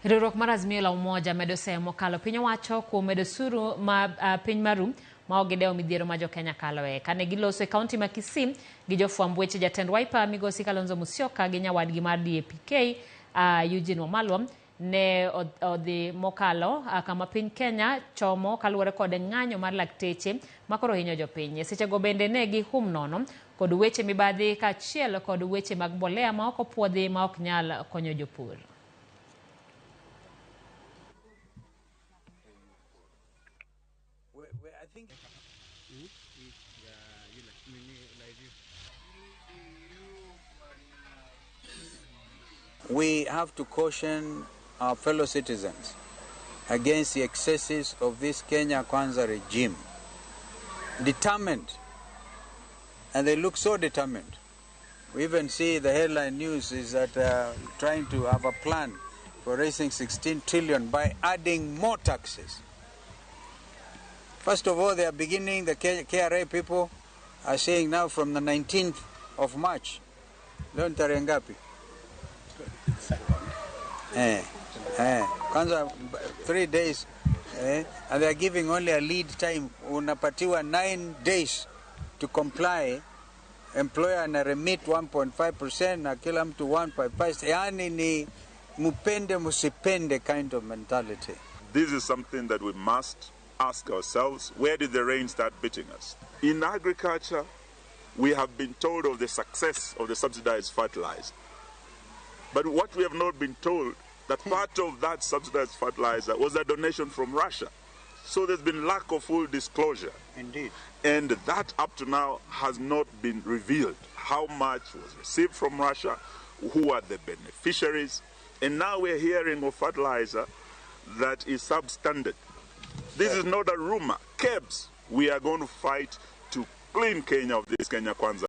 Riwruok mar Azimio la Umoja medo seyo mokalo piny owacho kuom medo osuru ma piny maru ma ok gidewo midhiero ma jokenya kaloe. Kane giloso e kaunti ma Kisii gi jofwamb weche, jatend Wiper Migosi Kalonzo Musyoka gi nyawadgi mar DAP-K Eugene Wamalwa ne odhi mokalo kama piny Kenya chomo kaluwore kod ng'anyo mar lakteche makoro hinyo jopiny. E sechego bende ne gihum nono kod weche mibadhi kaachiel kod weche mag mbolea ma ok opuodhi ma ok nyal konyo jopur. We have to caution our fellow citizens against the excesses of this Kenya Kwanza regime. Determined, and they look so determined. We even see the headline news is that trying to have a plan for raising 16 trillion by adding more taxes. First of all, they are beginning, the KRA people are saying now from the 19th of March. Leo ni tarehe ngapi? Kwanza 3 days, and they are giving only a lead time. Unapatiwa 9 days to comply. Employer ana remit 1.5% na kila mtu 1.5. Yani ni mupende musipende kind of mentality. This is something that we must ask ourselves, where did the rain start beating us? In agriculture, we have been told of the success of the subsidized fertilizer. But what we have not been told, that part of that subsidized fertilizer was a donation from Russia. So there's been lack of full disclosure. Indeed. And that up to now has not been revealed. How much was received from Russia, who are the beneficiaries, and now we're hearing of fertilizer that is substandard. This is not a rumor. KEBS, we are going to fight to clean Kenya of this Kenya Kwanza.